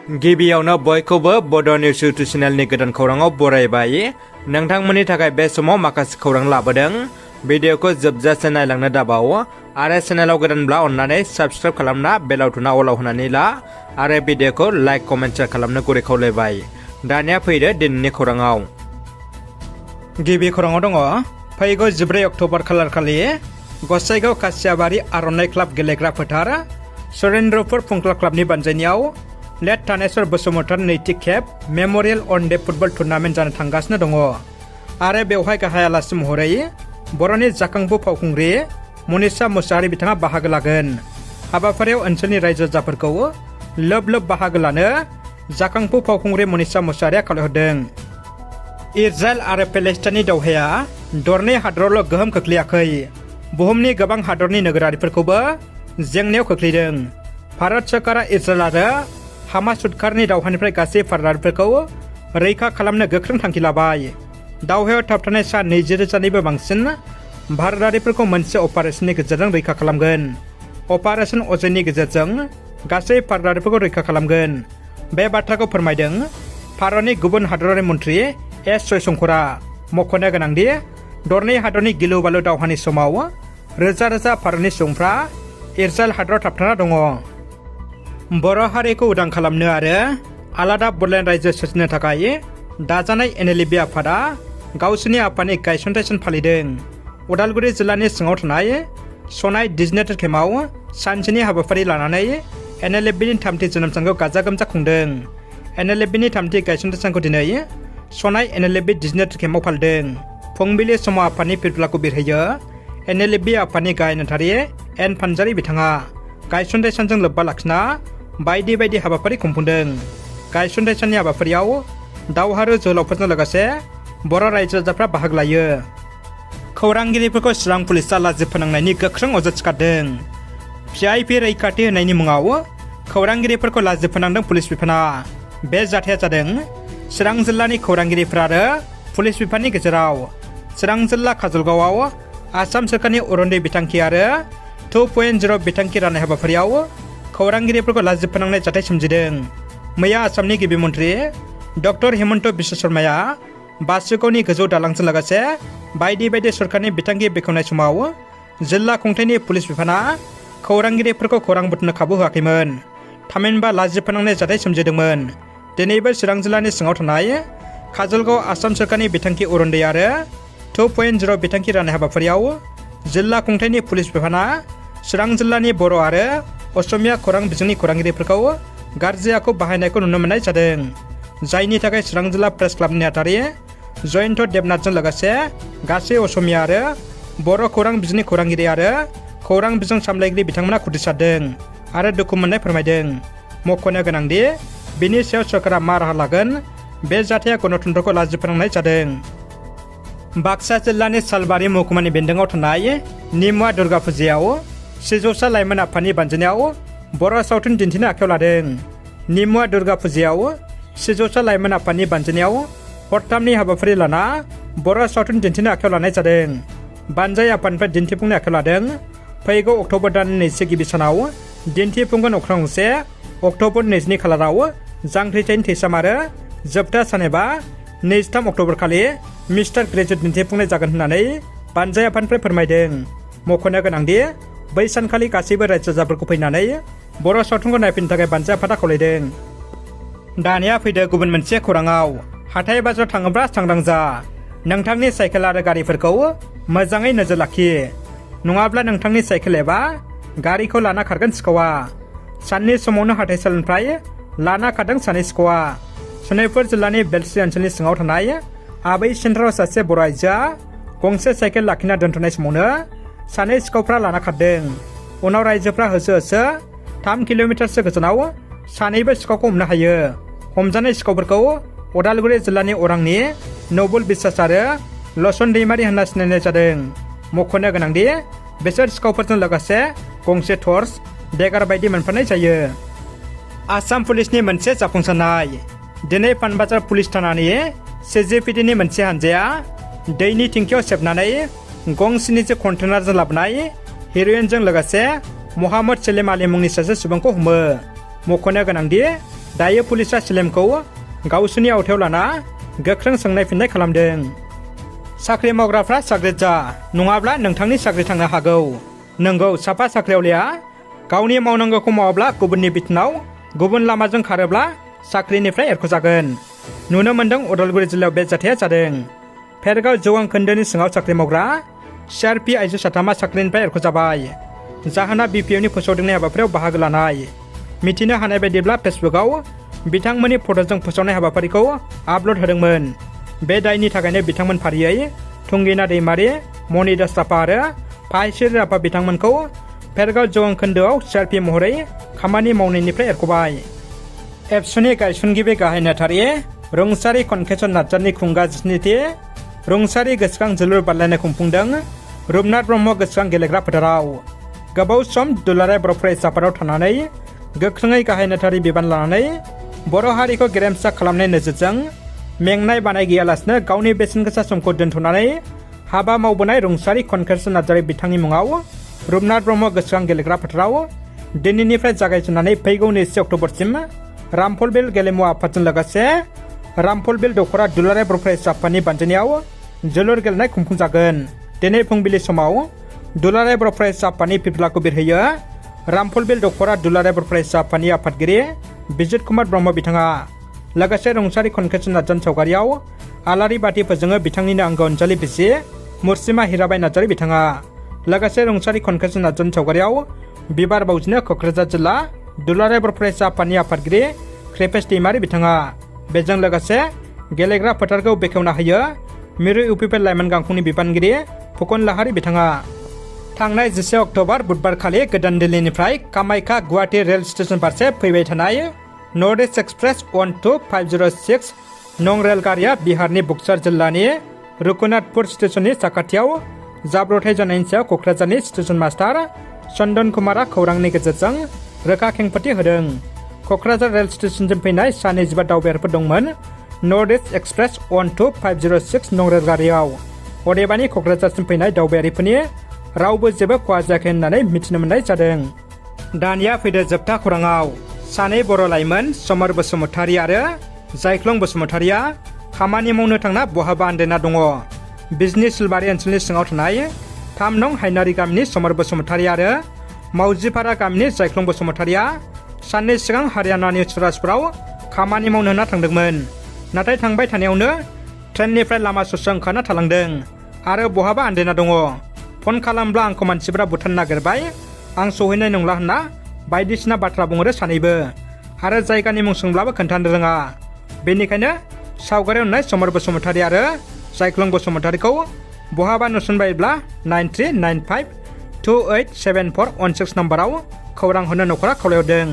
गिबियावनो बयखौबो बड' निउस इउटुब चेनेलनि गोदान खौराङाव बरायबाय। नोंथांमोननि थाखाय बे समाव माखासे खौरां लाबोदों। भिडिअखौ जोबजासे नायलांनो दाबाव आरो चेनेलाव गोदानब्ला अन्नानै साबस्क्राइब खालामना बेल आइकनआ अलाव होनानै ला आरो भिडिअखौ लाइक कमेन्ट शेयार खालामनो गुरै खावलायबाय। दानिया फैदो दिनैनि खौराङाव। गिबि खौराङाव दङ फैगौ 14 अक्ट'बर खालारखालि गसाइगाव कासियाबारि आर'नाइ क्लाब गेलेग्रा फोथार सुरेन्द्रपुर फुंख्ला क्लाबनि बानजायनायाव लेट थानेश्वर बसुमतारी नैथि खेब मेम'रियेल अन डे फुटबल टुर्नामेन्ट जानो थांगासिनो दङ आरो बेवहाय गाहाय आलासि महरै बर'नि जाखांफु फावखुंग्रि मनिषा मुसाहारि बिथाङा बाहागो लागोन। हाबाफारियाव ओनसोलनि रायजो राजाफोरखौ लोब लोब बाहागो लानो जाखांफु फावखुंग्रि मनिषा मुसाहारिया खावलायहरदों। इजराइल आरो पेलेस्टाइननि दावहाया दरनै हादरावल' गोहोम खोख्लैयाखै, बुहुमनि गोबां हादरनि नोगोरारिफोरखौबो जेंनायाव खोख्लैदों। भारत सरकारा इजराइल आरो हामास उदखारनि दावहानिफ्राय गासै भारतारिफोरखौ रैखा खालामनो गोख्रों थांखि लाबाय। दावहायाव थाबथानाय सा 20,000निबो बांसिन भारतारिफोरखौ मोनसे अपारेशननि गेजेरजों रैखा खालामगोन। अपारेशन अजयनि गेजेरजों गासै भारतारिफोरखौ रैखा खालामगोन। बे बाथ्राखौ फोरमायदों भारतनि गुबुन हादरारि मन्थ्रि एस जयशंकरा। मख'नो गोनांदि दरनै हादरनि गिलु बालु दावहानि समाव रोजा रोजा भारतनि सुबुंफ्रा इजराइल हादराव थाबथाना दङ। बर' हारिखौ उदां खालामनो आरो आलादा बड'लेण्ड रायजो सोरजिनो थाखाय दाजानाय NLB आफादा गावसोरनि आफादनि गायसनथाय सान फालिदों। उदालगुरि जिल्लानि सिङाव थानाय सनाय डिजिनेटेड केम्पआव सानसेनि हाबाफारि लानानै NLBनि थामथि जोनोम सानखौ गाजा गोमजा खुंदों। NLBनि थामथि गायसनथाय सानखौ दिनै सनाय NLB डिजिनेटेड केम्पआव फालिदों। फुंबिलि समाव आफादनि फिरफिलाखौ बिरहोयो NLB आफादनि गाहाय नेहाथारि एन फानजारि बिथाङा गायसनथाय सानजों लोब्बा लाखिना बायदि बायदि हाबाफारि खुंफुंदों। गायसनथाय साननि हाबाफारियाव दावहारु जोहोलावफोरजों लोगोसे बर' रायजो राजाफ्रा बाहागो लायो। खौरांगिरिफोरखौ चिरां पुलिसआ लाजि फोनांनायनि गोख्रों अजद सिखारदों। VIP रैखाथि होनायनि मुङाव खौरांगिरिफोरखौ लाजि फोनांदों पुलिस बिफाना। बे जाथाया जादों चिरां जिल्लानि खौरांगिरिफोर आरो पुलिस बिफाननि गेजेराव। चिरां जिल्ला काजलगावआव आसाम सोरखारनि अरुणोदय बिथांखि आरो 2.0 बिथांखि राननाय हाबाफारियाव खौरांगिरिफोरखौ लाजि फोनांनाय जाथाय सोमजिदों। मैया आसामनि गिबि मन्थ्रि डक्टर हेमन्त बिश्व शर्माया बासुगावनि गोजौ दालांजों लोगोसे बायदि बायदि सरकारनि बिथांखि बेखेवनाय समाव जिल्ला खुंथायनि पुलिस बिफाना खौरांगिरिफोरखौ खौरां बुथुमनो खाबु होआखैमोन। थामहिनबा लाजि फोनांनाय जाथाय सोमजिदोंमोन। दिनैबो चिरां जिल्लानि सिङाव थानाय काजलगाव आसाम सोरखारनि बिथांखि अरुणोदय आरो 2.0 बिथांखि राननाय हाबाफारियाव जिल्ला खुंथायनि पुलिस बिफाना चिरां जिल्लानि बर' आरो असमिया खौरां बिजोंनि खौरांगिरिफोरखौ गाज्रि आखु बाहायनायखौ नुनो मोननाय जादों, जायनि थाखाय चिरां जिल्ला प्रेस क्लाबनि नेहाथारि जयन्त देबनाथजों लोगोसे गासै असमिया आरो बर' खौरां बिजोंनि खौरांगिरि आरो खौरां बिजों सामलायगिरि बिथांमोना खुद्रिसारदों आरो दुखु मोननाय फोरमायदों। मख'नो गोनांदि बिनि सायाव सरकारा मा राहा लागोन, बे जाथाया गणतन्त्रखौ लाजि फोनांनाय जादों। बाक्सा जिल्लानि सालबारि महकुमानि बेन्दोङाव थानाय निमुवा दुर्गा फुजायाव सिजौसा लाइमोन आफादनि बानजायनायाव बर' सावथुन दिन्थिनो आखायाव लादों। निमुवा दुर्गा फुजायाव सिजौसा लाइमोन आफादनि बानजायनायाव हरथामनि हाबाफारि लाना बर' सावथुन दिन्थिनो आखायाव लानाय जादों। बानजाय आफादनिफ्राय दिन्थिफुंनो आखायाव लादों। फैगौ अक्ट'बर दाननि नैथि गिबि सानाव दिन्थिफुंगोन अख्रां गंसे, अक्ट'बर 22 खालाराव जांख्रिथायनि थैसाम आरो जोबथा सान एबा 23 अक्ट'बर खालि मिस्टार ग्रेजुवेट दिन्थिफुंनाय जागोन होननानै बानजाय आफादनिफ्राय फोरमायदों। मख'नो गोनांदि बै सानखालि गासैबो रायजो राजाफोरखौ फैनानै बर' सावथुनखौ नायफैनो थाखाय बानजाय आफादा खावलायदों। दानिया फैदो गुबुन मोनसे खौराङाव। हाथाय बाजाराव थाङोब्ला सांग्रां जा। नोंथांनि साइकेल आरो गारिफोरखौ मोजाङै नोजोर लाखि, नङाब्ला नोंथांनि साइकेल एबा गारिखौ लाना खारगोन सिखावा। साननि समावनो हाथाइसालिनिफ्राय लाना खारदों सानै सिखावा। सनितपुर जिल्लानि बेलस्रि ओनसोलनि सिङाव थानाय आबै सेन्टाराव सासे बर' आइजोआ गंसे साइकेल लाखिना दोनथ'नाय समावनो सानै सिखावफ्रा लाना खारदों। उनाव रायजोफ्रा होसो होसो 3 किल'मिटारसो गोजानाव सानैबो सिखावखौ हमनो हायो। हमजानाय सिखावफोरखौ उदालगुरि जिल्लानि अरांनि नबुल बिश्वास आरो लसन दैमारि होनना सिनायनाय जादों। मख'नो गोनांदि बिसोर सिखावफोरजों लोगोसे गंसे टर्च, देगार बायदि मोनफानाय जायो। आसाम पुलिसनि मोनसे जाफुंसारनाय। दिनै पानबाजार पुलिस थानानि CGPDनि मोनसे हानजाया दैनि थिंखियाव सेबनानै गं 7 कन्टेनारजों लाबोनाय हेर'इनजों लोगोसे महाम्मद सेलिम आली मुंनि सासे सुबुंखौ हमो। मख'नो गोनांदि दायो पुलिसा सेलेमखौ गावसोरनि आवथायाव लाना गोख्रों सोंनाय फिननाय खालामदों। साख्रि मावग्राफ्रा साग्रिद जा, नङाब्ला नोंथांनि साख्रि थांनो हागौ। नंगौ, साफा साख्रिआवलाया गावनि मावनांगौखौ मावाब्ला गुबुननि बिथोनाव गुबुन लामाजों खारोब्ला साख्रिनिफ्राय एरख'जागोन। नुनो मोन्दों उदालगुरि जिल्लायाव बे जाथाया जादों। फेरगाव जौगां खोन्दोनि सिङाव साख्रि मावग्रा CRP आइजो साथामा साख्रिनिफ्राय एरख'जाबाय। जाहोना BPOनि फोसावदिंनाय हाबाफारियाव बाहागो लानाय। मिथिनो हानाय बायदिब्ला फेसबुकआव बिथांमोननि फट'जों फोसावनाय हाबाफारिखौ आपल'ड होदोंमोन। बे दायनि थाखायनो बिथांमोन फारियै थुंगिना दैमारि, मनि दासराफा आरो फायसिर राफा बिथांमोनखौ फेरगाव जौगां खोन्दोआव CRP महरै खामानि मावनायनिफ्राय एरख'बाय। एबसुनि गायसनगिरि गाहाय नेहाथारि रुंसारि कनकेसन नार्जारिनि खुंगा 7थि रुंसारि गोसोखां जोलुर बादायलायनाय खुंफुंदों रुपनाथ ब्रह्म गोसोखां गेलेग्रा फोथाराव। गोबाव सम दुलाराय बर' फरायसा आफादाव थानानै गोख्रोङै गाहाय नेहाथारि बिबान लानानै बर' हारिखौ गेरेमसा खालामनाय नोजोरजों मेंनाय बानाय गैयालासिनो गावनि बेसेनगोसा समखौ दोनथ'नानै हाबा मावबोनाय रुंसारि कनकेसन नार्जारि बिथांनि मुङाव रुपनाथ ब्रह्म गोसोखां गेलेग्रा फोथाराव दिनैनिफ्राय जागायजेननानै फैगौ 2 अक्ट'बरसिम रामफलबिल गेलेमु आफादजों लोगोसे रामफलबिल दख'रा दुलाराय बर' फरायसा आफादनि बानजायनायाव जोलुर गेलेनाय खुंफुंजागोन। दिनै फुंबिलि समाव दुलाराय बर' फरायसा आफादनि फिरफिलाखौ बिरहोयो रामफलबिल दख'रा दुलाराय बर' फरायसा आफादनि आफादगिरि बिजित कुमार ब्रह्म बिथाङा। लोगोसे रुंसारि कनकेसन नार्जारिनि सावगारियाव आलारि बाथि फोजोङो बिथांनिनो आंगो अनजालि बिसि मुर्सिमा हिराबाई नार्जारि बिथाङा। लोगोसे रुंसारि कनकेसन नार्जारिनि सावगारियाव बिबार बावजिनो क'क्राझार जिल्ला दुलाराय बर' फरायसा आफादनि आफादगिरि कृपेश दैमारि बिथाङा। बेजों लोगोसे गेलेग्रा फोथारखौ बेखेवना होयो मिरु UPPL लाइमोन गांखंनि बिबानगिरि फुकन लाहारी बिथाङा। थांनाय 10 अक्ट'बर बुधबारखालि गोदान दिल्लीनिफ्राय कामाख्या गुवाहाटी रेल स्टेशन फारसे फैबाय थानाय नर्थ इस्ट एक्सप्रेस 12506 नं रेलगारिया बिहारनि बक्सार जिल्लानि रुकुनाथपुर स्टेशननि साखाथियाव जाब्रबथाय जानायनि सायाव क'क्राझारनि स्टेशन मास्टार चन्दन कुमारा खौरांनि गेजेरजों रोखा खेंफोरथि होदों। क'क्राझार रेल स्टेशनसिम फैनाय सा 25 दावबायारिफोर दंमोन नर्थ इस्ट एक्सप्रेस 12506 नं रेलगारियाव। अदेबानि क'क्राझारसिम फैनाय दावबायारिफोरनि रावबो जेबो खहा जायाखै होननानै मिथिनो मोननाय जादों। दानिया फैदो जोबथा खौराङाव। सानै बर' लाइमोन समर बसुमतारी आरो जायख्लं बसुमतारीया खामानि मावनो थांना बहाबा आन्दायना दङ। बिजनि सिलबारि ओनसोलनि सिङाव थानाय 3 नं हायनारि गामिनि समर बसुमतारी आरो मावजिपारा गामिनि जायख्लं बसुमतारीया साननै सिगां हारियानानि सुराजपुराव खामानि मावनो होना थांदोंमोन। नाथाय थांबाय थानायावनो ट्रेननिफ्राय लामा ससे ओंखारना थालांदों आरो बहाबा आन्दायना दङ। फन खालामब्ला आंखौ मानसिफोरा बुथारनो नागिरबाय, आं सहैनाय नंला होनना बायदिसिना बाथ्रा बुंहरो सानैबो आरो जायगानि मुं सोंब्लाबो खोन्थानो रोङा। बेनिखायनो सावगारियाव नुनाय समर बसुमतारी आरो जायख्लं बसुमतारीखौ बहाबा नुसनबायब्ला 9395287416 नम्बराव खौरां हरनो न'खरा खावलायहरदों।